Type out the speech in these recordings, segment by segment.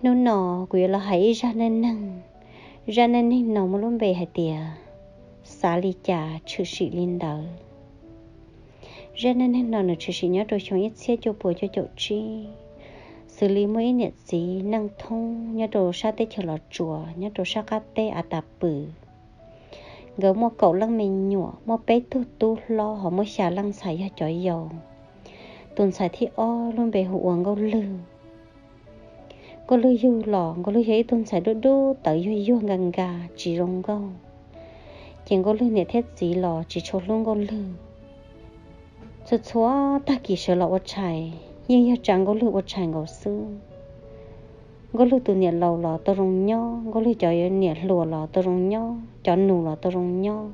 Hnub no kuv yuav los hais ib zaj neej neeg. Zaj neej neeg no muaj lub npe hais tias xav li cas tshwm sim li ntawd. Zaj neej neeg no nws tshwm sim nyob rau xyoo ib txhiab cuaj puas cuaj caum tsib, xws li muaj ib niam txiv neej thoob nyob rau sab teb chaws Los Tsuas nyob rau sab qab teb As Tas Pws. Nkawd muaj kaum leej me nyuam, muaj peb tug tub hlob ho muaj xya leej ntxhais yog cov yau. Tus ntxhais thib ob lub npe hu ua Nkauj Lwg. Nkauj Lwg yug los Nkauj Lwg yog ib tug ntxhais dub dub tawv yuag yuag nka nka tsis zoo nkauj, ces Nkauj Lwg niam thiab txiv los tsis tshua hlub Nkauj Lwg. Txhua txhua tag kis sawv los ua tshais yeej yog tsa Nkauj Lwg ua tshais nkaus xwb. Nkauj Lwg tus niam laus los tau zoo nyob, Nkauj Lwg cov niam hluas los tau zoo nyob, cov nus los tau zoo nyob.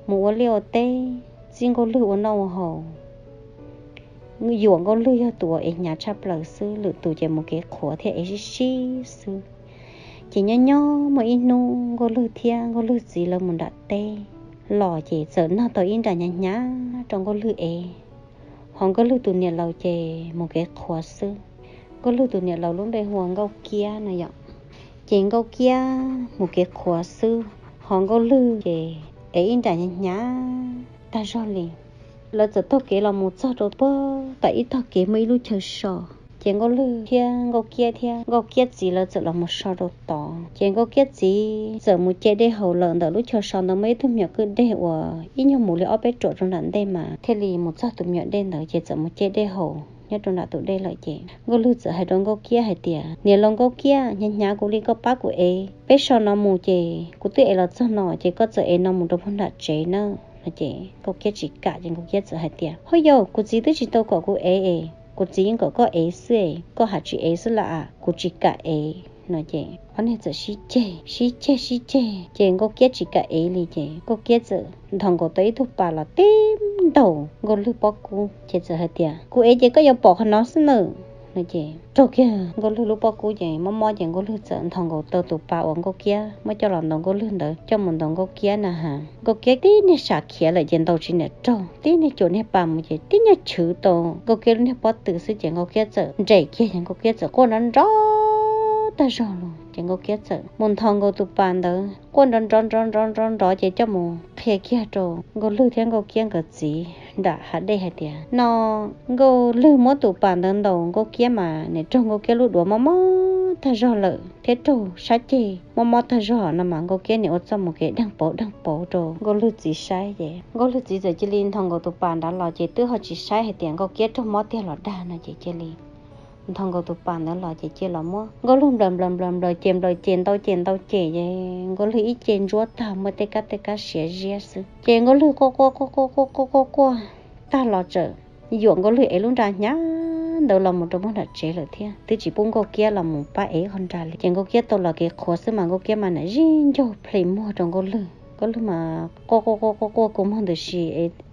Mus ua liaj ua teb, txib Nkauj Lwg ua noj ua haus, yuam Nkauj Lwg yog tus uas ev hnyav tshaj plaws xwb, lwm tus ces mus kev qhuav thiab ev sib sib xwb. Ces nyob nyob muaj ib hnub Nkauj Lwg thiab Nkauj Lwg txiv lawv mus nram teb los ces txawm noj tau ib nra hnyav hnyav rau Nkauj Lwg ev. Ho Nkauj Lwg tus niam laus ces mus kev qhuav xwb. Nkauj Lwg tus niam laus lub npe hu ua Nkauj Kiab no yom. Ces Nkauj Kiab mus kev qhuav xwb, ho Nkauj Lwg ces ev ib nra hnyav hnyav tag zog li. Lawv txawm taug kev los mus txog rau puag tom ib tog kev muaj ib lub chaw so. Ces Nkauj Lwg thiab Nkauj Kiab thiab Nkauj Kiab txiv lawv txawm los mus so rau tod. Ces Nkauj Kiab txiv txawm mus ce dej haus lawm ntawm lub chaw so ntawd muaj ib tug me nyuam kwj deg uas ib nyuag mus li ob peb ruam rau nram ntej mas thiaj li mus txog tus me nyuam dej ntawd ces txawm mus ce dej haus nyob rau nram tus dej lawm ces Nkauj Lwg txawm hais rau Nkauj Kiab hais tias, Niam laus Nkauj Kiab, hnyav hnyav kuv li koj pab kuv ev, peb so no mus ces kuv twb ev los txog no ces koj txawm ev no mus rau puag nram tsev na. No ces Nkauj Kiab tsis kam ces Nkauj Kiab txawm hais tias, Hub yau, kuv txiv twb tsis tau kom kuv ev es, kuv txiv yeej kom koj ev xwb es, koj ham tsis ev xwb las, kuv tsis kam ev. No ces ob niag txawm sib ceg sib ceg sib ceg ces Nkauj Kiab tsis kam ev li ces Nkauj Kiab txawm nthos nkaus tau ib tug pas los tib ntaus Nkauj Lwg pob kub ces txawm hais tias, Kuv ev ces koj yuav pom qhov no xwb nawb. No ces raug kiag Nkauj Lwg lub pob kub ces mob mob ces Nkauj Lwg txawm nthos nkaus tau tus pas uas Nkauj Kiab muab coj los ntaus Nkauj Lwg ntawd coj mus ntaus Nkauj Kiab na has. Nkauj Kiab tib niag sam khiav lawm ces ntaus tsis niam raug, tib niag cuam niag pas mus ces tib niag chwv tau Nkauj Kiab lub niag pob tw xwb ces Nkauj Kiab txawm nres kiag ces Nkauj Kiab txawm quaj nrov nrov tag zog los ces Nkauj Kiab txawm mus nthos nkaus tus pas ntawd quaj nrov nrov nrov nrov nrov nrov ces coj mus qhia kiag rau Nkauj Lwg thiab Nkauj Kiab nkawd txiv nram hav dej hais tias, No Nkauj Lwg muab tus pas ntawd ntaus Nkauj Kiab mas niam raug Nkauj Kiab lub duav mob mob tag zog lawm thiab raug sab ceg mob mob tag zog no mas Nkauj Kiab niam ua txoj mus kev deeg pauv deeg pauv rau Nkauj Lwg txiv saib ces Nkauj Lwg txiv txawm cia li nthos nkaus tus pas nrad los ces twb ho tsis saib hais tias Nkauj Kiab raug mob tiag los dag no ces cia li nthos nkaus tus pas ntawd los ces cia los muab Nkauj Lwg nplaws nplaws nplaws nplaws ces nplaws ces ntaus ces ntaus ces ces Nkauj Lwg ib ce ntsuab tag muaj tej kab tej kab siav ziab xwb ces Nkauj Lwg quaj quaj quaj quaj quaj quaj quaj quaj tag los txawm yuam Nkauj Lwg ev lub nra hnyav ntawd los mus rau puag nram tsev lawm thiab twb tsis pub Nkauj Kiab los mus pab ev qhov nra li ces Nkauj Kiab tau los kev qhuav xwb mas Nkauj Kiab mas niam zij ncaug ples muag rau Nkauj Lwg. Nkauj Lwg mas quaj quaj quaj quaj quaj kua muag ntws si,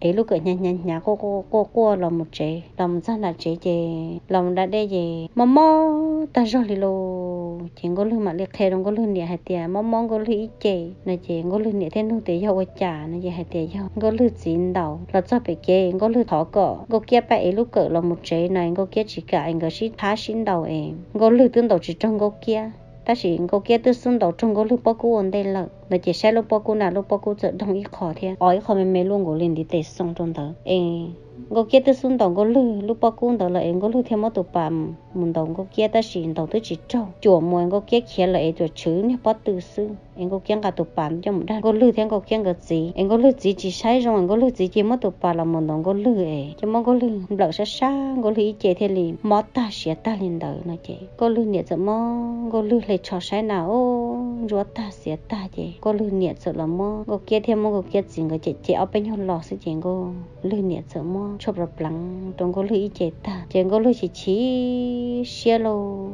ev lub kawm hnyav hnyav hnyav quaj quaj quaj quaj los mus tsev. Los mus txog nram tsev ces los mus da dej ces mob mob tag zog li lauj. Ces Nkauj Lwg mam li qhia rau Nkauj Lwg niam hais tias mob mob Nkauj Lwg ib ce no ces Nkauj Lwg niam thiaj nug tias yog ua cas no ces hais tias yog Nkauj Lwg txiv ntaus. Los txog pem kev Nkauj Lwg thov kom Nkauj Kiab pab ev lub kawm los mus tsev no Nkauj Kiab tsis kam es nkawd sib thab sib ntaus es Nkauj Lwg twb ntaus tsis raug Nkauj Kiab tab sis Nkauj Kiab twb xub ntaus raug Nkauj Lwg pob kub ua ntej lawm no ces saib lub pob kub na lub pob kub txawm doog ib qho thiab o ib qho me me luaj nkaus li ntiv tes xoo rau ntawd es Nkauj Kiab twb xub ntaus Nkauj Lwg lub pob kub ntawd lawm es Nkauj Lwg thiaj muab tus pas mus ntaus Nkauj Kiab tab sis ntaus twb tsis raug, cuam mus es Nkauj Kiab khiav lawm es tsuas chwv niag pob tw xwb es Nkauj Kiab nqa tus pas coj mus dag Nkauj Lwg thiab Nkauj Kiab nkawd txiv es Nkauj Lwg txiv tsis saib zoo es Nkauj Lwg txiv cia muab tus pas los mus ntaus Nkauj Lwg es ces muab Nkauj Lwg nplawm sab sab Nkauj Lwg ib ce thiaj li mob tag siav tag li ntawd no ces Nkauj Lwg niam txawm muab Nkauj Lwg hle tsho saib na ub ntsuab tag xiav tag ces Nkauj Lwg niam txawm los muab Nkauj Kiab thiab muab Nkauj Kiab txiv nkawd cem cem ob peb nyuag lo xwb ces Nkauj Lwg niam txawm muab tshuaj pleev pleev rau Nkauj Lwg ib ce tag ces Nkauj Lwg chim chim siab lauj.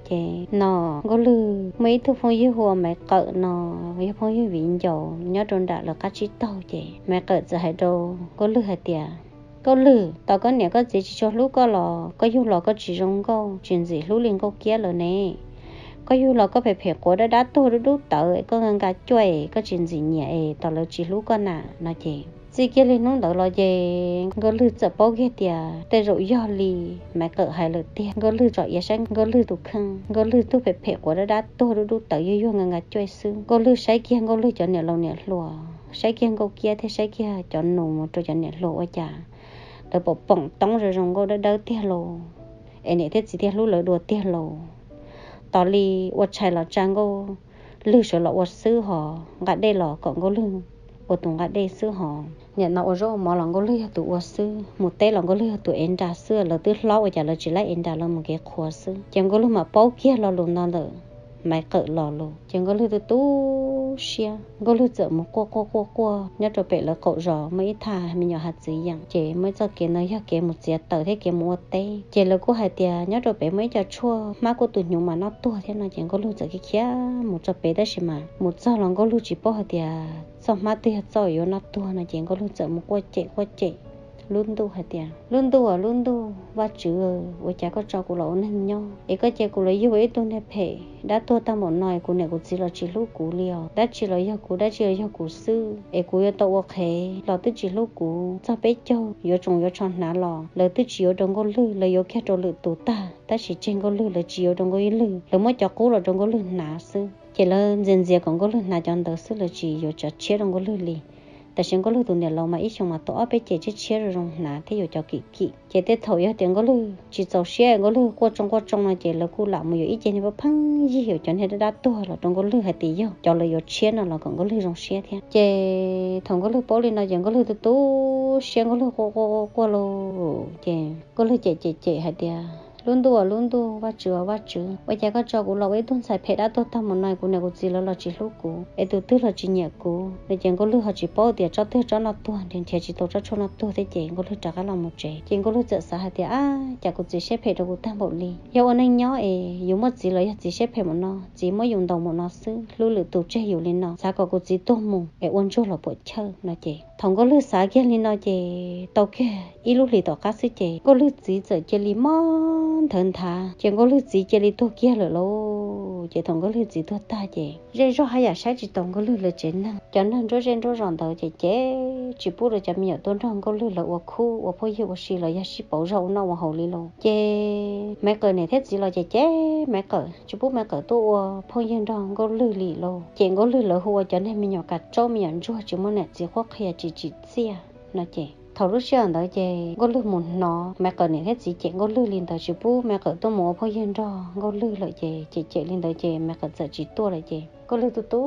Ces no Nkauj Lwg muaj ib tug phooj ywg hu ua Maiv Qawm no, yog phooj ywg viv ncaus nyob rau nram lawv qab tsib taug ces Maiv Qawm txawm hais rau Nkauj Lwg hais tias, Nkauj Lwg, tos koj niam koj txiv tsis tshua hlub koj los koj yug los koj tsis zoo nkauj tsis ntxim hlub li Nkauj Kiab lawm ne. Koj yug los koj phem phem quav dab dab tuag dub dub tawv koj nka nka cuaj koj tsis ntxim nyiam es tos lawv tsis hlub koj na no ces Txij kiag li hnub ntawd los ces Nkauj Lwg txawm paub kiag tias tej zaum yog li Maiv Qawm hais lawm tiag. Nkauj Lwg tsom iav saib Nkauj Lwg tus kheej, Nkauj Lwg tug phem phem quav dab dab tuag dub dub tawv yuag yuag nka nka cuaj xwb. Nkauj Lwg saib kiag Nkauj Lwg cov niam laus niam hluas, saib kiag Nkauj Kiab thiab saib kiag cov nus mus rau cov niam hluas ua cas lawv pom poom toob zoo zoo nkauj dawb dawb tiag lauj, es niam thiab txiv thiaj hlub lawv dua tiag lauj. Tos li ua tshais los tsa Nkauj Lwg sawv los ua xwb hos nqa dej los kom Nkauj Lwg ua tus nqa dej xwb hos, niam no ua zaub ua mov los Nkauj Lwg yog tus ua xwb, mus teb los Nkauj Lwg yog tus ev nra xwb, lawv twb hlob ua cas lawv tsis laib ev nra, lawv mus kev qhuav xwb. Ces Nkauj Lwg mam paub kiag lo lus no ntawm Maiv Qawm los lus ces Nkauj Lwg tu tu siab, Nkauj Lwg txawm mus quaj quaj quaj quaj nyob rau pem lawv qaum zos muaj ib thaj me nyuam hav txiv yeem, ces muaj ib txoj kev ntawd yog kev mus txiav taws thiab kev mus ua teb. Ces lawv kuj hais tias nyob rau pem muaj ib co tshuaj hmab kuj tus hnyuv mas noj tuag thiab no ces Nkauj Lwg txawm khiav khiav mus txog pem tab sis mas mus txog los Nkauj Lwg tsis paub hais tias txoj hmab twg yog txoj yuav noj tuag no ces Nkauj Lwg txawm mus quaj cem quaj cem lub ntuj hais tias, Lub ntuj aw lub ntuj, Vajtswv, ua cas koj tso kuv los ua neeg nyob es koj cia kuv los yug ua ib tug neeg phem dab tuag tag npaum no es kuv niam kuv txiv los tsis hlub kuv li os. Dab tsi los yog kuv, dab tsi los yog kuv xwb es kuv yuav tau ua qhev los twb tsis hlub kuv. Txog peb caug yuav tsoos yuav tsho hnav los lawv twb tsis yuav rau Nkauj Lwg, lawv yuav kiag rau lwm tus tag tab sis tseg Nkauj Lwg lawv tsis yuav rau Nkauj Lwg, lawv muab cov qub los rau Nkauj Lwg hnav xwb. Ces lawv ntxias ntxias kom Nkauj Lwg hnav cov ntawd xwb, lawv tsis yuav tsav tshiab rau Nkauj Lwg li. Tab sis Nkauj Lwg tus niam laus mas ib xyoos mas tau ob peb cev tshiab tshiab zoo zoo hnav thiab yuav cov kim kim. Ces tej thaum yog tias Nkauj Lwg tsis txaus siab Nkauj Lwg quaj tsoo quaj tsoo no ces lawv kuj lam mus yuav ib ce niag pheej yig yuav cov niag dab dab tuag los rau Nkauj Lwg hais tias yog cov lawv yuav tshiab no los kom Nkauj Lwg zoo siab thiab. Ces thaum Nkauj Lwg paub li no ces Nkauj Lwg tu tu siab, Nkauj Lwg quaj quaj quaj quaj lauj. Ces Nkauj Lwg cem cem cem hais tias, Lub ntuj aw lub ntuj, Vajtswv aw Vajtswv, ua cas koj tso kuv los ua ib tug ntxhais phem dab tuag tag mus no, kuv niam kuv txiv lawv los tsis hlub kuv es tus twg los tsis nyiam kuv no. Ces Nkauj Lwg ho tsis paub tias tsob twg tsob noj tuag, nrhiav tsis tau tsob tshuaj noj tuag thiab ces Nkauj Lwg rov qab los mus tsev. Ces Nkauj Lwg txawm xav hais tias, Ab, cas kuv txiv siab phem rau kuv tag npaum li. Yog ua neeg nyob es yus muaj txiv los yog txiv siab phem mus no, txiv muab yus ntaus mus no xwb, hlub lwm tus tseg yus li no, xav kom kuv txiv tuag mus es ua ntsuag los puam chawj no. Ces thaum Nkauj Lwg xav kiag li no ces tau kiag ib lub hlis tom qab xwb ces Nkauj Lwg txiv txawm cia li mob nthawv nthav ces Nkauj Lwg txiv cia li tuag kiag lawm lauj. Ces thaum Nkauj Lwg txiv tuag tag ces zej zog haj yam saib tsis taus Nkauj Lwg lawv tsev neeg. Cov neeg nruab zej nruab zos ntawd ces cem tsis pub lawv cov me nyuam tuaj nrog Nkauj Lwg lawv ua khub ua phooj ywg ua si los yog sib pauv zog ua noj ua haus li lauj. Ces Maiv Qawm niam thiab txiv los ces cem Maiv Qawm tsis pub Maiv Qawm tuaj ua phooj ywg nrog Nkauj Lwg li lauj. Cem Nkauj Lwg lawv hu ua cov niag me nyuam kav tsaub me nyuam ntsuag tsis muaj niam txiv qhuab qhia tsis tsim txiaj no. Ces thaum lub sij hawm ntawd ces Nkauj Lwg mus hnov Maiv Qawm niam thiab txiv cem Nkauj Lwg li ntawd tsis pub Maiv Qawm tuaj mus ua phooj ywg nrog Nkauj Lwg lawm ces cem cem li ntawd ces Maiv Qawm txawm tsis tuaj lawm ces Nkauj Lwg tu tu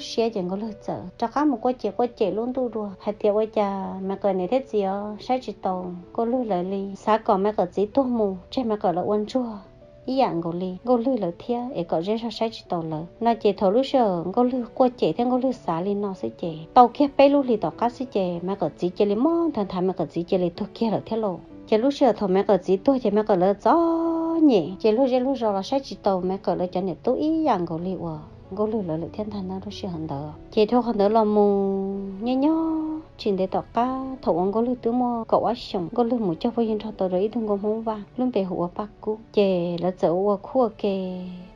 siab ces Nkauj Lwg txawm rov qab mus quaj cem quaj cem lub ntuj dua hais tias ua cas Maiv Qawm niam thiab txiv os saib tsis taus Nkauj Lwg lawv li, xav kom Maiv Qawm txiv tuag mus tseg Maiv Qawm lawv ua ntsuag ib yam nkaus li Nkauj Lwg lawv thiab es kom zej zog saib tsis taus lawv no. Ces thaum lub sij hawm Nkauj Lwg quaj cem thiab Nkauj Lwg xav li no xwb ces tau kiag peb lub hlis tom qab xwb ces Maiv Qawm txiv cia li mob nthawv nthav, Maiv Qawm txiv cia li tuag kiag lawm thiab lauj. Ces lub sij hawm thaum Maiv Qawm txiv tuag ces Maiv Qawm lawv txom nyem ces luag zej luag zos los saib tsis taus Maiv Qawm lawv cov niam tub ib yam nkaus li uas Nkauj Lwg lawv lawm thiab ntag na lub sij hawm ntawd. Ces dhau qhov ntawd los mus nyob nyob tsis ntev tom qab thaum uas Nkauj Lwg twb muaj kaum ob xyoos, Nkauj Lwg mus cog phooj ywg nrog tau rau ib tug nkauj Hmoob Vaj lub npe hu ua Paj Kub. Ces lawv txawm ua ua khub ua ke,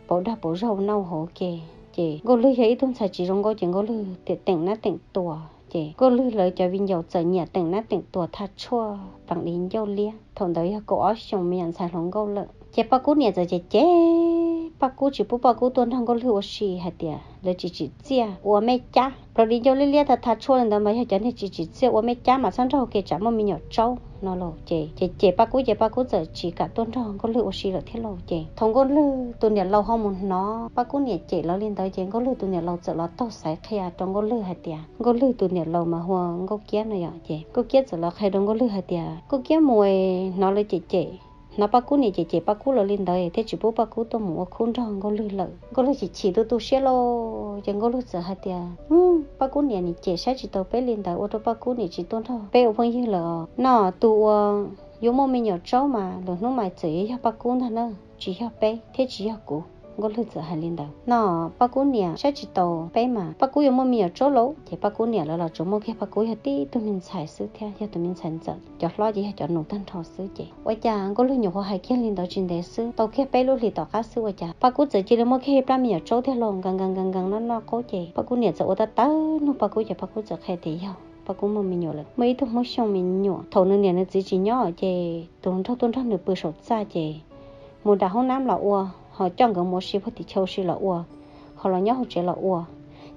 pauv dag pauv zog ua noj ua haus ua ke. Ces Nkauj Lwg yog ib tug ntxhais tsis zoo nkauj ces Nkauj Lwg tiam teem nab teem tuas. Ces Nkauj Lwg lawv cov viv ncaus txawm nyiam teem nab teem tuas tha tshuaj pleev di ncauj liab. Thaum ntawd yog kaum ob xyoos me nyuam ntxhais hluas nkauj lawm. Ces Paj Kub niam txawm cem cem Paj Kub tsis pub Paj Kub tuaj nrog Nkauj Lwg ua si hais tias lawv tsis tsim txiaj ua mej cab pleev di ncauj liab liab tha tha tshuaj li ntawd mas yog cov niag tsis tsim txiaj ua mej cab mas txhob nrog ua ke tsam muaj me nyuam tsaub no lauj. Ces cem cem Paj Kub ces Paj Kub txawm tsis kam tuaj nrog Nkauj Lwg ua si lawm thiab lauj. Ces thaum Nkauj Lwg tus niam laus ho mus hnov Paj Kub niam cem lawv li ntawd ces Nkauj Lwg tus niam laus txawm los taug xaiv qhia rau Nkauj Lwg hais tias, Nkauj Lwg tus niam laus mas hu ua Nkauj Kiab no yom. Ces Nkauj Kiab txawm los qhia rau Nkauj Lwg hais tias, Nkauj Kiab mus es hnov lawv cem cem, hnov Paj Kub niam cem cem Paj Kub lawv li ntawd thiaj tsis pub Paj Kub tuaj mus ua khub nrog Nkauj Lwg lawm. Nkauj Lwg chim chim tu tu siab lauj. Ces Nkauj Lwg txawm hais tias, Paj Kub niam nim cem saib tsis taus peb li ntawd ua rau Paj Kub niam tsis tuaj nrog peb ua phooj ywg lawm os. No tus uas yuav muaj me nyuam tsaub mas lwm hnub mas txawm yuav yog Paj Kub ntag na, tsis yog peb thiab tsis yog kuv. Nkauj Lwg txawm hais li ntawd no. Paj Kub niam saib tsis taus peb mas Paj Kub yuav muaj me nyuam tsaub lauj. Ces Paj Kub niam lawv los tsuas muaj kiag Paj Kub yog tib tug me ntxhais xwb thiab yog tus me ntxhais ntxawm, cov hlob ces yog cov nus tag nrho xwb. Ces ua cas Nkauj Lwg nyuam qhuav hais kiag li ntawd tsis ntev xwb, tau kiag peb lub hlis tom qab xwb ua cas Paj Kub txawm cia li muaj kiag ib plab me nyuam tsaub thiab lauj, nkees nkees nkees nkees noj noj qub. Ces Paj Kub niam txawm ua tab tawb nug Paj Kub ces Paj Kub txawm qhia tias yog Paj Kub muaj me nyuam lawm, muaj ib tug Hmoob Xyooj me nyuam. Thaum nws niam nws txiv tsis nyob ces tus hluas nraug tuaj nrog nws pw saum txaj ces mus nram hoob nab los ua, ho coj nkawd mus ua si puag tim chaw ua si los ua, ho los nyob hauv tsev los ua,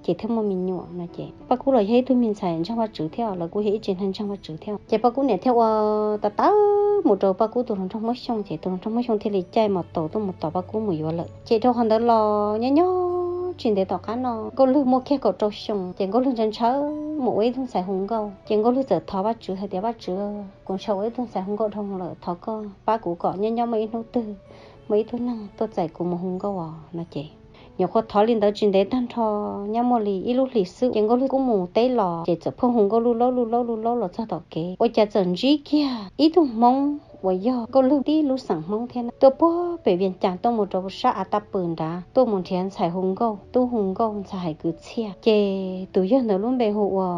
ces thiaj muaj me nyuam no ces Paj Kub los yog ib tug me ntxhais ntseeg Vajtswv thiab, lawv kuj yog ib tsev neeg ntseeg Vajtswv thiab. Ces Paj Kub niam thiaj ua tas tawv mus rau Paj Kub tus hluas nraug Hmoob Xyooj, ces tus hluas nraug Hmoob Xyooj thiaj li caij mos taus tuaj mus tos Paj Kub mus yuav lawm. Ces rau qhov ntawd los nyob nyob tsis ntev tom qab no Nkauj Lwg muaj kiag kaum rau xyoo, ces Nkauj Lwg ntshaw ntshaw mus ua ib tug ntxhais hu nkauj. Ces Nkauj Lwg txawm thov Vajtswv hais tias, Vajtswv, kuv ntshaw ua ib tug ntxhais hu nkauj dhau lawm, thov koj pab kuv kom nyob nyob muaj ib hnub twg muaj ib tug neeg tuaj txais kuv mus hu nkauj os no ces nyuam qhuav thov li ntawd tsis ntev tag nrho, nyob muaj li ib lub hlis xwb ces Nkauj Lwg kuj mus teb los ces txawm pheej hu nkauj lwj laub lwj laub lwj laub los txog tom kev ua cas txawm ntsib kiag ib tug Hmoob uas yog Nkauj Lwg tib lub xeem Hmoob thiab na, tuaj puag pem Vias Cas tuaj mus rau sab av taj pw nrad tuaj mus nrhiav ntxhais hu nkauj, tub hu nkauj, ntxhais hais kwv txhiaj. Ces tus yawg ntawd lub npe hu ua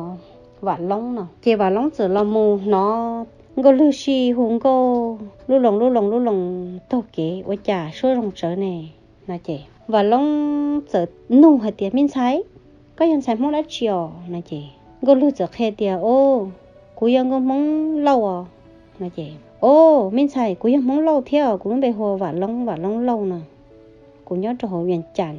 Vam Loob no. Ces Vam Loob txawm los mus hnov Nkauj Lwg sij hu nkauj lub loos lub loos lub loos taug kev ua cas suab zoo tsawv ne no ces Vam Loob txawm nug hais tias, Me ntxhais, koj yog ntxhais Hmoob dab tsi os no ces Nkauj Lwg txawm qhia tias, O, kuv yog nkauj Hmoob Lauj os no ces, O, me ntxhais, kuv yog Hmoob Lauj thiab, kuv lub npe hu ua Vam Loob, Vam Loob Lauj no. Kuv nyob rau hauv Vias Cas,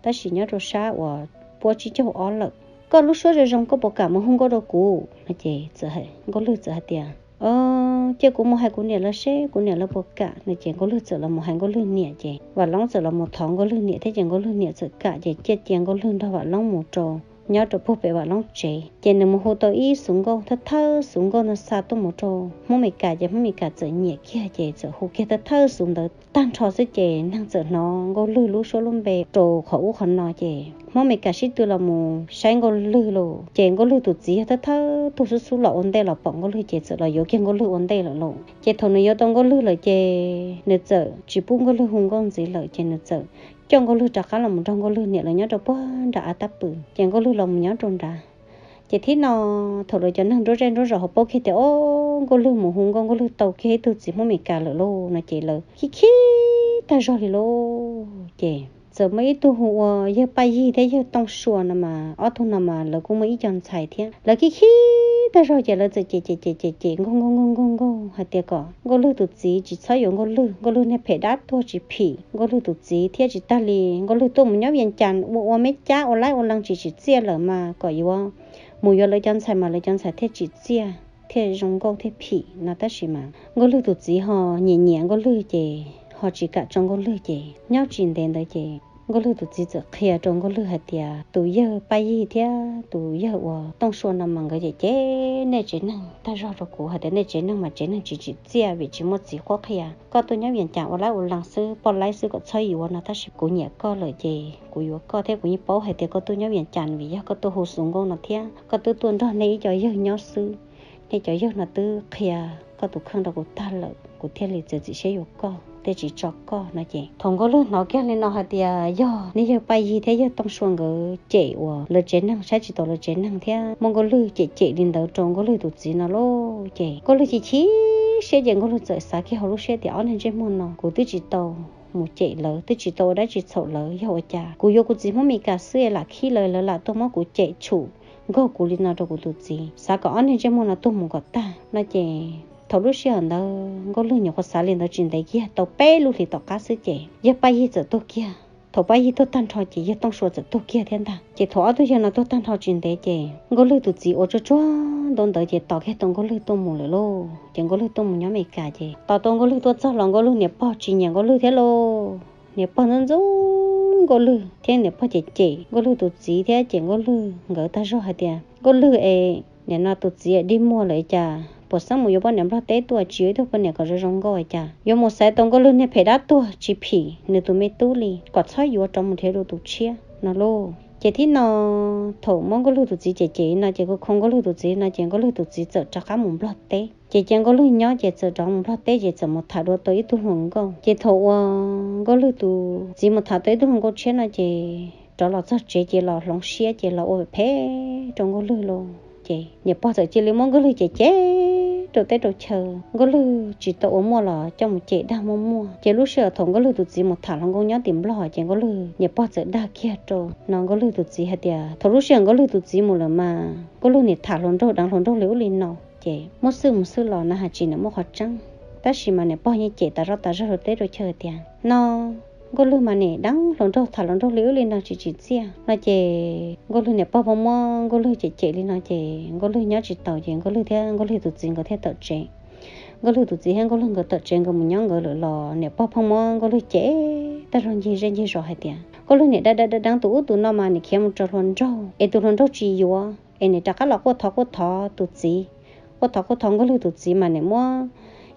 tab sis nyob rau sab uas puab tsib caug ob lawm. Koj lub suab zoo zoo, koj puas kam mus hu nkauj rau kuv no ces Nkauj Lwg txawm hais tias, Cia kuv mus hais kuv niam lawv seb kuv niam lawv puas kam no ces Nkauj Lwg txawm los mus hais Nkauj Lwg niam ces Vam Loob txawm los mus thov Nkauj Lwg niam thiab ces Nkauj Lwg niam txawm kam ces cia cia Nkauj Lwg nrog Vam Loob mus rau nyob rau puag pem Vam Loob tsev. Ces nws mus hu tau ib xuv nkauj, thawj thawj xuv nkauj ntawd xa tuaj mus rau Hmoob Mes Kas ces Hmoob Mes Kas txawm nyiam kiag ces txawm hu kiag thawj thawj xuv ntawd tag nrho xwb ces neeg txawm hnov Nkauj Lwg lub suab lub npe rau qhov ub qhov no ces Hmoob Mes Kas sib tw los mus saib Nkauj Lwg lauj. Ces Nkauj Lwg tus txiv yog thawj thawj tug xub xub los ua ntej los pom Nkauj Lwg ces txawm los yuav kiag Nkauj Lwg ua ntej lawm lauj. Ces thaum nws yuav tau Nkauj Lwg lawm ces nws txawm tsis pub Nkauj Lwg hu nkauj ntxiv lawm ces nws txawm coj Nkauj Lwg rov qab los mus nrog Nkauj Lwg niam lawv nyob rau puag nram av tab pw ces Nkauj Lwg los mus nyob rau nrad. Ces thib no thaum lawv cov neeg nruab zej nruab zos ho paub kiag tias, O, Nkauj Lwg mus hu nkauj, Nkauj Lwg tau kiag ib tug txiv Hmoob Mes Kas lawm lauj no ces lawv khib khib tag zog li lauj. Ces txawm muaj ib tug hu ua yawg Paj Yig thiab yawg Tooj Sua no mas ob tug no mas lawv kuj muaj ib co ntxhais thiab. Lawv khib khib tag zog ces lawv txawm cem cem cem cem cem nkaug nkaug nkaug nkaug nkaug hais tias kom Nkauj Lwg tus txiv tsis txhob yuav Nkauj Lwg, Nkauj Lwg niag phem dab tuag tsis phim Nkauj Lwg tus txiv thiab tsis tag li Nkauj Lwg tuaj mus nyob Vias Cas ua ua me cab ua laib ua lees tsis tsim txiaj lawm mas kom yuav mus yuav lawv cov ntxhais mas lawv cov ntxhais thiaj tsim txiaj thiaj zoo nkauj thiaj phim no tab sis mas Nkauj Lwg tus txiv ho nyiam nyiam Nkauj Lwg ces ho tsis kam tso Nkauj Lwg ces nyob tsis ntev ntawd ces Nkauj Lwg tus txiv txawm qhia rau Nkauj Lwg hais tias tus yawg Paj Yig thiab tus yawg uas Tooj Sua no mas nkawd cem cem nej tsev neeg tag zog rau kuv hais tias nej tsev neeg mas tsev neeg tsis tsim txiaj vim tsis muaj txiv qhuab qhia. Koj tuaj nyob Vias Cas ua laib ua lees xwb, poj laib xwb kom txhob yuav no tab sis kuv nyiam koj lawm ces kuv yuav koj thiab kuv yeej paub hais tias koj tuaj nyob Vias Cas vim yog koj tuaj hu xuv nkauj no thiab koj twb tuaj nrog nej ib co yawg nyob xwb. Nej cov yawg no twb qhia koj tus kheej rau kuv tag lawm, kuv thiaj li txiav txim siab yuav koj thiaj tsis tso koj no ces thaum Nkauj Lwg hnov kiag li no hais tias yog nej yawg Paj Yig thiab yawg Tooj Sua nkawd cem uas lawv tsev neeg saib tsis taus lawv tsev neeg thiab muab Nkauj Lwg cem cem li ntawd rau Nkauj Lwg tus txiv no lauj ces Nkauj Lwg chim chim siab ces Nkauj Lwg txawm xav kiag hauv lub siab tias ob niag ntsej muag no kuv twb tsis tau mus cem lawv, twb tsis tau ua dab tsi txhaum lawv, yog ua cas kuv yuav kuv txiv Hmoob Mes Kas xwb es lam khib lawv, lawv lam tuaj muab kuv cem tshum nkaug kuv li no rau kuv tus txiv. Xav kom ob niag ntsej muag no tuag mus kom tag no ces thaum lub sij hawm ntawd Nkauj Lwg nyuam qhuav xav li ntawd tsis ntev kiag tau peb lub hlis tom qab xwb ces yawg Paj Yig txawm tuag kiag. Thaum Paj Yig tuag tag nrho ces yawg Tooj Sua txawm tuag kiag thiab ntag. Ces thaum ob tug yawg no tuag tag nrho tsis ntev ces Nkauj Lwg tus txiv ua tsuag tsuag ntaub ntawv ces tos kiag tau Nkauj Lwg tuaj mus lawm lauj. Ces Nkauj Lwg tuaj mus nyob Mes Kas ces tos tau Nkauj Lwg tuaj txog los Nkauj Lwg niam pog tsis nyiam Nkauj Lwg thiab lauj. Niam pog ntxub ntxub Nkauj Lwg thiab niam pog cem cem Nkauj Lwg tus txiv thiab cem Nkauj Lwg nkawd tag zog hais tias Nkauj Lwg es nim no tus txiv dig muag lawm cas puas xeeb mus yuav poj niam Nplog teb tuaj, tsis yuav ib tug poj niam kom zoo zoo nkauj cas, yuav mus xaiv tau Nkauj Lwg niag phem dab tuag tsis phim nws tus me tub li, kom txhob yuav rov mus nrhiav dua tus tshiab no lauj. Ces thib no thaum muab Nkauj Lwg tus txiv cem cem no ces kuj khoo Nkauj Lwg tus txiv no ces Nkauj Lwg tus txiv txawm rov qab mus Nplog teb. Ces cia Nkauj Lwg nyob ces txawm rov mus Nplog teb ces txawm mus tham dua tau ib tug hluas nkauj. Ces thaum uas Nkauj Lwg tus txiv mus tham tau ib tug hluas nkauj tshiab no ces rov los txog tsev ces los hloov siab ces los ua phem rau Nkauj Lwg lauj. Ces niam pog txawm cia li muab Nkauj Lwg cem cem rau teb rau chaw. Nkauj Lwg tsis tau ua muaj los coj mus cem dag muaj muaj. Ces lub sij hawm thaum Nkauj Lwg tus txiv mus tham hluas nkauj nyob tim Nplog ces Nkauj Lwg niam pog txawm dag kiag rau no Nkauj Lwg tus txiv hais tias thaum lub sij hawm Nkauj Lwg tus txiv mus lawm mas Nkauj Lwg niam tham hluas nraug deev hluas nraug li ub li no. Ces muab xwb mus xwb los na has tsis niam muaj qhov tseeb, tab sis mas niam pog yeej cem tas zoj tas zog rau teb rau chaw tias no Nkauj Lwg mas niam deev hluas nraug tham hluas nraug li ub li no tsis tsim txiaj no. Ces Nkauj Lwg niam pog pheej muab Nkauj Lwg cem cem li no ces Nkauj Lwg nyob tsis taus ces Nkauj Lwg thiab Nkauj Lwg tus txiv nkawd thiaj tawm tsev. Nkauj Lwg tus txiv thiab Nkauj Lwg nkawd tawm tsev nkawd mus nyob nkawd lawm los niam pog pheej muab Nkauj Lwg cem tas zog ncig zej ncig zos hais tias Nkauj Lwg niam deev deev deev tus ub tus no mas niam khiav mus rau hluas nraug es tus hluas nraug tsis yuav es niam rov qab los quaj thov quaj thov tus txiv, quaj thov quaj thov Nkauj Lwg tus txiv mas niam muab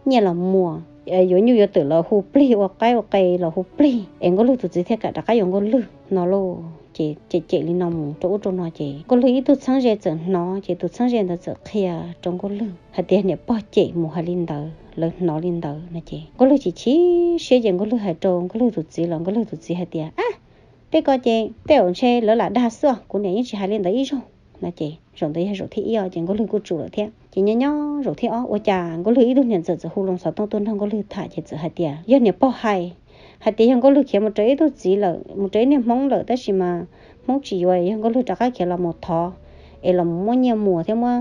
nyiaj los muas, yuav nyuj yuav twm los hu plig, ua qaib ua qe los hu plig es Nkauj Lwg tus txiv thiaj kam rov qab yuav Nkauj Lwg no lauj. Ces cem cem li no mus rau ub rau no ces Nkauj Lwg ib tug txheeb ze txawm hnov ces tus txheeb ze ntawd txawm qhia rau Nkauj Lwg hais tias niam pog cem mus hais li ntawd lawv hnov li ntawd no ces Nkauj Lwg chim chim siab ces Nkauj Lwg hais rau Nkauj Lwg tus txiv los Nkauj Lwg tus txiv hais tias ab, tej ko ces tej zaum ntshe lawv lam dag xwb os, kuv niam yeej tsis hais li ntawd ib zaug no ces zaum ntawd yog zaum thib ib os ces Nkauj Lwg kuj tsum lawm thiab. Ces nyob nyob zaum thib ob ua cas Nkauj Lwg ib tug niam ntxawm txawm hu Loos Xov Tooj tuaj nrog Nkauj Lwg tham ces txawm hais tias yog niam pog hais, hais tias yog Nkauj Lwg khiav mus raws ib tug txiv lawm, mus raws ib niag Hmoob lawm tab sis mas Hmoob tsis yuav, yog Nkauj Lwg rov qab khiav los mus thov es los muab nyiaj muas thiab muab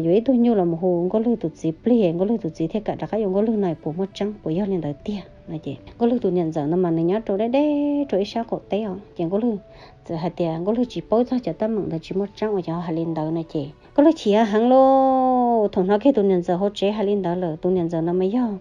yuav ib tug nyuj los mus hu Nkauj Lwg tus txiv plig, Nkauj Lwg tus txiv thiaj kam rov qab yuav Nkauj Lwg no es puas muaj tseeb, puas yog li ntawd tiag no ces Nkauj Lwg tus niam ntxawm no mas nws nyob rau deb deb rau ib sab qaum teb os ces Nkauj Lwg txawm hais tias Nkauj Lwg tsis paub txog cov teeb meem ntawd tsis muaj tseeb uas cov hais li ntawd no ces Nkauj Lwg chim heev lauj. Thaum hnov kiag tus niam ntxawm hauv tsev hais li ntawd lawm, tus niam ntxawm no mas yog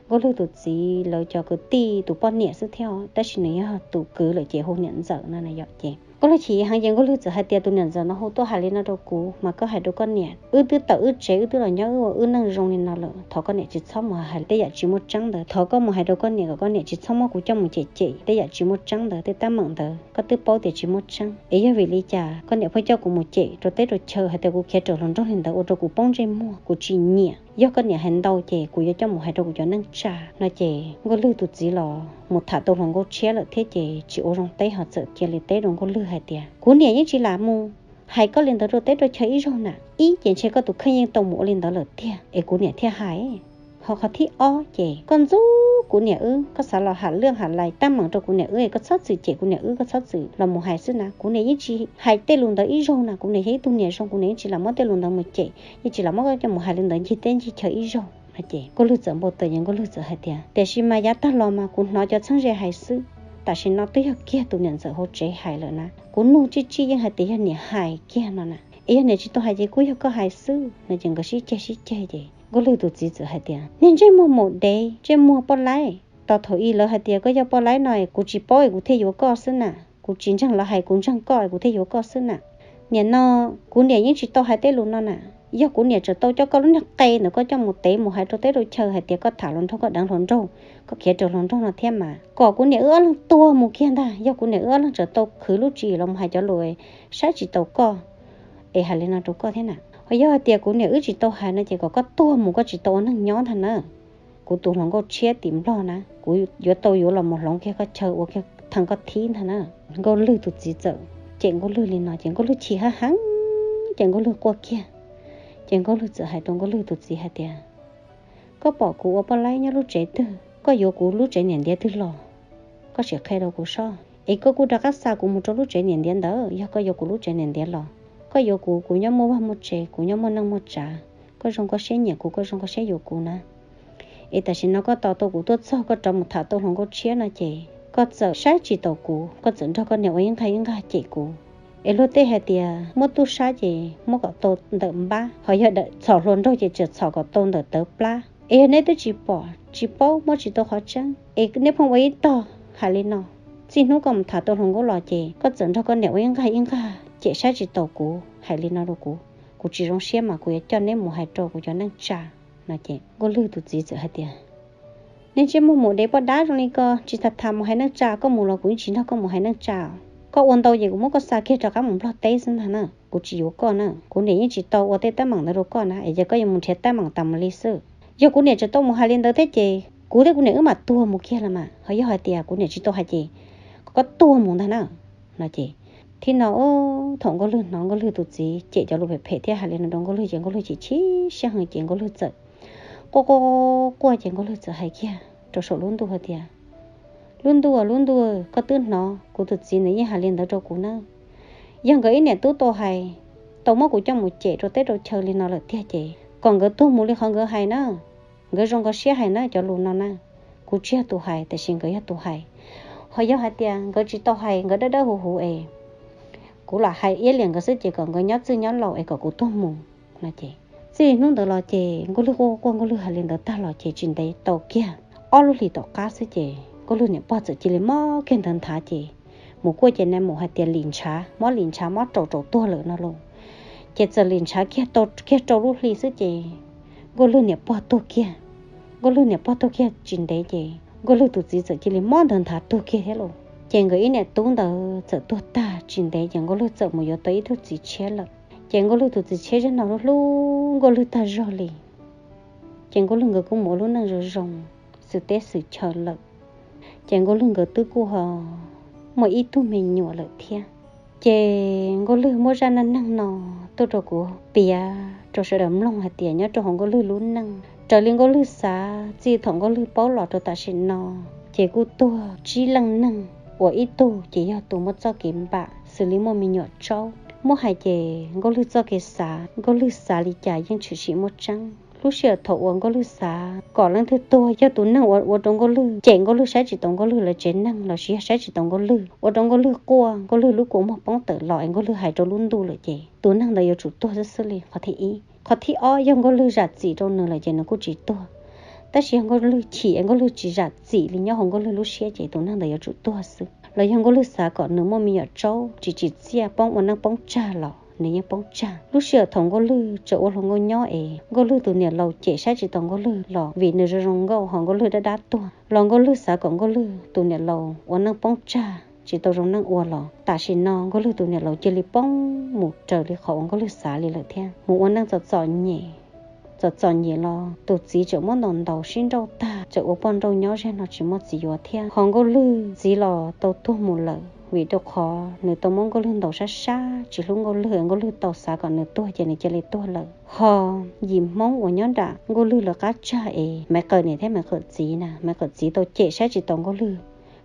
Nkauj Lwg tus txiv lawv cov kwv tij tus poj niam xwb thiab tab sis nws yog tus kwv lawm ces hu niam ntxawm no na yom. Ces Nkauj Lwg chim heev ces Nkauj Lwg txawm hais tias tus niam ntxawm no hu tuaj hais li no rau kuv mas koj hais rau koj niam, wb twb tawm wb tsev wb twb los nyob wb ua wb neej zoo li no lawm, thov koj niam tsis txhob mus hais tej yam tsis muaj tseeb ntawd, thov koj mus hais rau koj niam kom koj niam tsis txhob muab kuv coj mus cem cem tej yam tsis muaj tseeb ntawd, tej teeb meem ntawd koj twb paub tias tsis muaj tseeb es yog vim li cas koj niam pheej coj kuv mus cem rau teb rau chaw hais tias kuv khiav raws hluas nraug li ntawd ua rau kuv poob ntsej muag kuv tsis nyiam. Yog koj niam hais ntau ces kuv yuav coj mus hais rau kuv cov neej tsa no ces Nkauj Lwg tus txiv los mus tham tau hluas nkauj tshiab lawm thiab ces tsis ua zoo teb ho txawm cia li teb rau Nkauj Lwg hais tias kuv niam yeej tsis lam mus hais koj li ntawd rau teb rau chaw ib zaug na. Ib ces ntshe koj tus kheej yeej tau mus ua li ntawd lawm tiag es kuv niam thiaj hais. Ho qhov thib ob ces koj ntxub kuv niam wb, koj xav los ham lwj ham lais teeb meem rau kuv niam wb es koj txhob txwm cem kuv niam wb, koj txhob txwm los mus hais xwb na. Kuv niam yeej tsis hais tej lus ntawd ib zaug na, kuv niam yog ib tug niam zoo kuv niam yeej tsis lam muab tej lus ntawd mus cem, yeej tsis lam muab koj coj mus hais li ntawd ncig teb ncig chaw ib zaug no ces Nkauj Lwg txawm npau taws ces Nkauj Lwg txawm hais tias tiam sis mas yav tag los mas kuv hnov cov txheeb ze hais xwb, tam sim no twb yog kiag tus niam ntxawm hauv tsev hais lawm na, kuv nug tsij tsij yeej hais tias yog niam hais kiag no na, es yog niam tsis tau hais ces kuj yog koj hais xwb no ces nkawd sib ceg sib ceg ces Nkauj Lwg tus txiv txawm hais tias niag ntsej muag maum dev ntsej muag poj laib, tos thaum ub lawv hais tias koj yog poj laib no es kuv tsis paub es kuv thiaj yuav koj xwb na, kuv tsis ntseeg lawv hais kuv ntseeg koj es kuv thiaj yuav koj xwb na. Nim no kuv niam yeej tsis tau hais tej lus no na, yog kuv niam tseem tau coj koj lub niag qe ntawd koj coj mus tev mus hais rau teb rau chaw hais tias koj tham hluas nraug koj deev hluas nraug, koj khiav raws hluas nraug no thiab mas kom kuv niam wb ob leeg tuag mus kiag ntag. Yog kuv niam wb ob leeg tseem tau khwv lub tswv yim los mus hais cov lus saib tsis taus koj es hais li no rau koj thiab na, ho yog hais tias kuv niam wb tsis tau hais no ces kom koj tuag mus koj tsis tau ua neeg nyob ntag na. Kuv tus hluas nkauj tshiab tim Nplog na kuv yuav tau yuav los mus hloov kiag koj chaw ua kiag theej koj thib ntag na. Nkauj Lwg tus txiv txawm cem Nkauj Lwg li no ces Nkauj Lwg chim heev heev ces Nkauj Lwg quaj kiag. Ces Nkauj Lwg txawm hais rau Nkauj Lwg tus txiv hais tias koj pom kuv ua poj laib nyob lub tsev twg, koj yuav kuv lub tsev niam ntiav twg los? Koj sim qhia rau kuv soj, es koj kuj rov qab xa kuv mus rau lub tsev niam ntiav ntawd. Yog koj yuav kuv lub tsev niam ntiav los, koj yuav kuv, kuv nyob muaj vaj muaj tsev, kuv nyob muaj neej muaj tsav, koj zoo koj siab nyiam kuv, koj zoo koj siab yuav kuv na. Es tam sim no koj tos tau kuv tuaj txog koj rov mus tham tau hluas nkauj tshiab no ces koj txawm saib tsis taus kuv, koj txawm nrog koj niam ua ib nqag ib nqag cem kuv. Es luag tej hais tias muab tub sab ces muab kom tau ntawm npab, ho yog txhom hluas nraug ces txawm txhom kom tau ntawm tawv plab. Es yog neb twb tsis pom tsis paub muab tsis tau qhov tseeb es neb pheej ua ib tog hais li no. Txij hnub koj mus tham tau hluas nkauj los ces koj txawm nrog koj niam ua ib nqag ib nqag cem saib tsis taus kuv hais li no rau kuv. Kuv tsis zoo siab mas kuv yuav coj neb mus hais rau kuv cov neej tsa no ces Nkauj Lwg tus txiv txawm hais tias niag ntsej muag maum dev poj dab zoo li ko tsis tham tham mus hais neej tsa, koj mus los kuv yeej tsis nrog koj mus hais neej tsa. Koj ua ntau ces kuv muab koj xa kiag rov qab mus Nplog teb xwb ntag na. Kuv tsis yuav koj na, kuv niam yeej tsis tau ua tej teeb meem ntawd rau koj na, es yog koj yuav mus nrhiav teeb meem tas mus li xwb. Yog kuv niam tseem tau mus hais li ntawd thiab ces kuv thiab kuv niam wb mam tuag mus kiag los mas, ho yog hais tias kuv niam tsis tau hais ces kom koj tuag mus ntag na no ces. Thib no thaum Nkauj Lwg hnov Nkauj Lwg tus txiv cem cov lus phem phem thiab hais li no rau Nkauj Lwg ces Nkauj Lwg chim chim siab heev ces Nkauj Lwg txawm quaj quaj quaj ces Nkauj Lwg txawm hais kiag rau saum lub ntuj hais tias, Lub ntuj, lub ntuj, koj twb hnov kuv tus txiv nws yeej hais li ntawd rau kuv na. Yog nkawd ib niam tub tau hais, tau muab kuv coj mus cem rau teb rau chaw li no lawm tiag ces kom nkawd tuag mus li qhov nkawd hais na. Nkawd zoo nkawd siab hais na cov lus no na. Kuv tsis yog tus hais tiam sis nkawd yog tus hais. Ho yog hais tias nkawd tsis tau hais, nkawd dawb dawb huv huv es kuv lam hais iab liam nkawd xwb ces kom nkawd nyob txwj nyob laus es kom kuv tuag mus no ces. Txij li hnub ntawd los ces Nkauj Lwg quaj quaj, Nkauj Lwg hais li ntawd tag los ces tsis ntev tau kiag ob lub hlis tom qab xwb ces Nkauj Lwg niam pog txawm cia li mob kiag ntawd nthav ces mus kuaj ces nais maum hais tias lim ntshav, mob lim ntshav, mob raum raum tuag lawm no los. Ces txawm lim ntshav kiag tau kiag rau lub hli xwb ces Nkauj Lwg niam pog tuag kiag. Nkauj Lwg niam pog tuag kiag tsis ntev ces Nkauj Lwg tus txiv txawm cia li mob ntawd nthav tuag kiag thiab los. Ces nkawd ib niam tub ntawd txawm tuag tag tsis ntev ces Nkauj Lwg txawm mus yuav tau ib tug txiv tshiab lawm. Ces Nkauj Lwg tus txiv tshiab zaum no hlub hlub Nkauj Lwg tag zog li. Ces Nkauj Lwg nkawd kuj mus ua lub neej zoo zoo xwm teb xwm chaw lawm. Ces Nkauj Lwg nkawd twb kuj ho muaj ib tug me nyuam lawm thiab. Ces Nkauj Lwg muab zaj neej neeg no tuaj rau kuv piav rau sawv daws mloog hais tias nyob rau hauv Nkauj Lwg lub neej, raws li Nkauj Lwg xav txij thaum Nkauj Lwg paub los rau tam sim no, ces kuj tuag tsib leej neeg, uas ib tug ces yog tus muaj txoj kev npam xws li muaj me nyuam tsaub. Muab hais ces Nkauj Lwg txoj kev xav, Nkauj Lwg xav li cas yeej tshwm sim muaj tseeb. Lub sij hawm thaum uas Nkauj Lwg xav kom leej twg tuag, yog tus neeg uas ua rau Nkauj Lwg cem, Nkauj Lwg saib tsis taus Nkauj Lwg lawv tsev neeg, los sis yog saib tsis taus Nkauj Lwg, ua rau Nkauj Lwg quaj, Nkauj Lwg lub kua muag poob tawm los es Nkauj Lwg hais rau lub ntuj lawm ces tus neeg ntawd yuav tsum tuag xwb xwb li, qhov thib ib. Qhov thib ob, yog Nkauj Lwg zam txim rau nws lawm ces nws kuj tsis tuag. Tab sis yog Nkauj Lwg chim es Nkauj Lwg tsis zam txim li nyob hauv Nkauj Lwg lub siab ces tus neeg ntawd yuav tsum tuag xwb. Los yog Nkauj Lwg xav kom nws muaj me nyuam tsaub tsis tsim txiaj, poob ua neej poob tsag los nws yeej poob tsag. Lub sij hawm thaum Nkauj Lwg tseem ua hluas nkauj nyob es Nkauj Lwg tus niam laus cem saib tsis taus Nkauj Lwg los vim nws zoo zoo nkauj ho Nkauj Lwg dab dab tuag, los Nkauj Lwg xav kom Nkauj Lwg tus niam laus ua neej poob tsag tsis tau zoo neej ua los tam sim no Nkauj Lwg tus niam laus cia li poob mus raws li qhov uas Nkauj Lwg xav li lawm thiab, mus ua neej txom txom nyem. Txom txom nyem los tus txiv tseem muab ntaus ntaus sib nrauj tag, tseem ua poj nrauj nyob, zaj no tsis muaj txiv yuav thiab. Ho Nkauj Lwg txiv los tau tuag mus lawm vim rau qhov nws tau muab Nkauj Lwg ntaus sab sab, tsis hlub Nkauj Lwg, Nkauj Lwg tau xav kom nws tuag ces nws cia li tuag lawm. Ho yim Hmoob uas nyob nram Nkauj Lwg lawv qab tsag es Maiv Qawm niam thiab Maiv Qawm txiv na, Maiv Qawm txiv tau cem saib tsis taus Nkauj Lwg.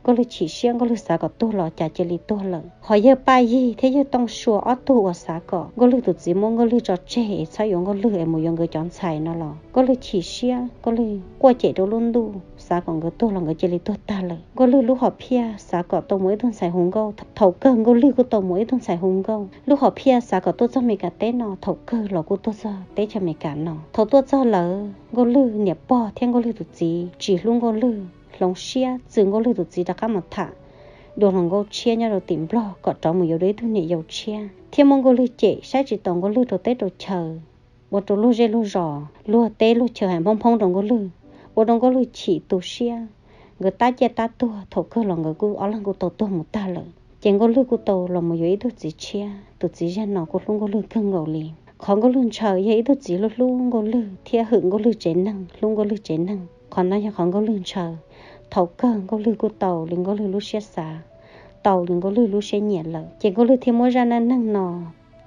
Nkauj Lwg chim siab, Nkauj Lwg xav kom tuag los cas cia li tuag lawm. Ho yawg Paj Yig thiab yawg Tooj Sua ob tug uas xav kom Nkauj Lwg tus txiv muab Nkauj Lwg tso tseg es txhob yuav Nkauj Lwg es mus yuav nkawd cov ntxhais no los Nkauj Lwg chim siab, Nkauj Lwg quaj cem rau lub ntuj, xav kom nkawd tuag los nkawd cia li tuag tag lawm. Nkauj Lwg lub hom phiaj xav kom tau mus ib tug ntxhais hu nkauj, thaum kawg Nkauj Lwg kuj tau mus ib tug ntxhais hu nkauj. Lub hom phiaj xav kom tuaj txog Meskas teb no, thaum kawg los kuj tuaj txog teb chaws Meskas no. Thaum tuaj txog lawm, Nkauj Lwg niam pog thiab Nkauj Lwg tus txiv tsis hlub Nkauj Lwg, hloov siab txwm Nkauj Lwg tus txiv rov qab mus tham dua hluas nkauj tshiab nyob rau tim Nplog kom rov mus yuav dua ib tug niam yau tshiab, thiab muab Nkauj Lwg cem saib tsis taus Nkauj Lwg rau teb rau chaw, ua rau luag zej luag zos, luag teb luag chaw hais Hmoob Hmoob rau Nkauj Lwg, ua rau Nkauj Lwg chim tu siab. Nkawd tab ciaj tab tuag, thaum kawg los nkawd kuj ob leeg kuj tau tuag mus tag lawm. Ces Nkauj Lwg kuj tau los mus yuav ib tug txiv tshiab, tus txiv zaj no kuj hlub Nkauj Lwg kawg nkaus li. Qhov Nkauj Lwg ntshaw yog ib tug txiv hlub hlub Nkauj Lwg thiab hwm Nkauj Lwg tsev neeg, hlub Nkauj Lwg tsev neeg. Qhov no yog qhov Nkauj Lwg ntshaw. Thaum kawg Nkauj Lwg kuj tau li Nkauj Lwg lub siab xav, tau li Nkauj Lwg lub siab nyiam lawm. Ces Nkauj Lwg thiaj muab zaj neej neeg no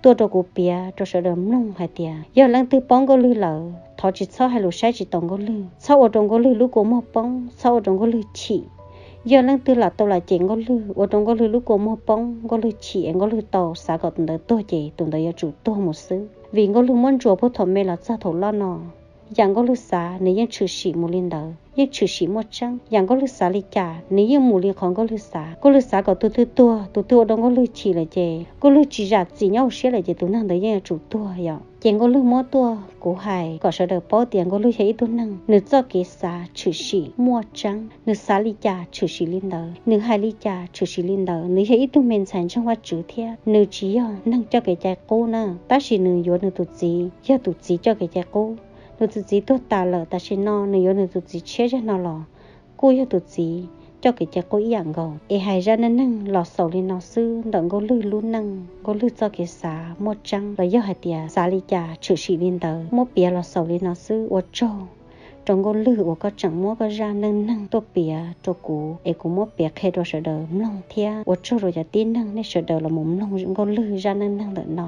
tuaj rau kuv piav rau sawv daws mloog hais tias yog leej twg paub Nkauj Lwg lawm, thov tsis txhob hais lus saib tsis taus Nkauj Lwg, txhob ua rau Nkauj Lwg lub kua muag poob, txhob ua rau Nkauj Lwg chim. Yog leej twg lam tau lam cem Nkauj Lwg, ua rau Nkauj Lwg lub kua muag poob, Nkauj Lwg chim es Nkauj Lwg tau xav kom tus ntawd tuag ces tus ntawd yuav tsum tuag mus xwb. Vim Nkauj Lwg muab ntsuas puag thaum me los txog thaum loj no, yam Nkauj Lwg xav nws yeej tshwm sim mus li ntawd, yeej tshwm sim muaj tseeb. Yam Nkauj Lwg xav li cas nws yeej mus li qhov Nkauj Lwg xav. Nkauj Lwg xav kom tus twg tuag, tus twg ua rau Nkauj Lwg chim lawm ces Nkauj Lwg tsis zam txim nyob hauv siab lawm ces tus neeg ntawd yeej yuav tsum tuag yom. Ces Nkauj Lwg muab tuaj kuv hais kom sawv daws paub tias Nkauj Lwg yog ib tug neeg nws txoj kev xav tshwm sim muaj tseeb, nws xav li cas tshwm sim li ntawd, nws hais li cas tshwm sim li ntawd. Nws yog ib tug me ntxhais ntseeg Vajtswv thiab nws tsis yog neeg coj kev cai qub na, tab sis nws yuav nws tus txiv yog tus txiv coj kev cai qub. Nws tus txiv tuag tas lawm, tam sim no nws yuav nws tus txiv tshiab zaj no los kuj yog tus txiv coj kev cai qub ib yam nkaus. Es hais zaj neej neeg los xaus li no xwb, ntawm Nkauj Lwg lub neej, Nkauj Lwg txoj kev xav muaj tseeb los yog hais tias xav li cas tshwm sim li ntawd, muab piav los xaus li no xwb. Ua tsaug rau Nkauj Lwg uas koj tseem muab koj zaj neej neeg tuaj piav rau kuv es kuv muab piav qhia rau sawv daws mloog thiab ua tsaug rau cov tib neeg nej sawv daws los mus mloog Nkauj Lwg zaj neej neeg ntawm no.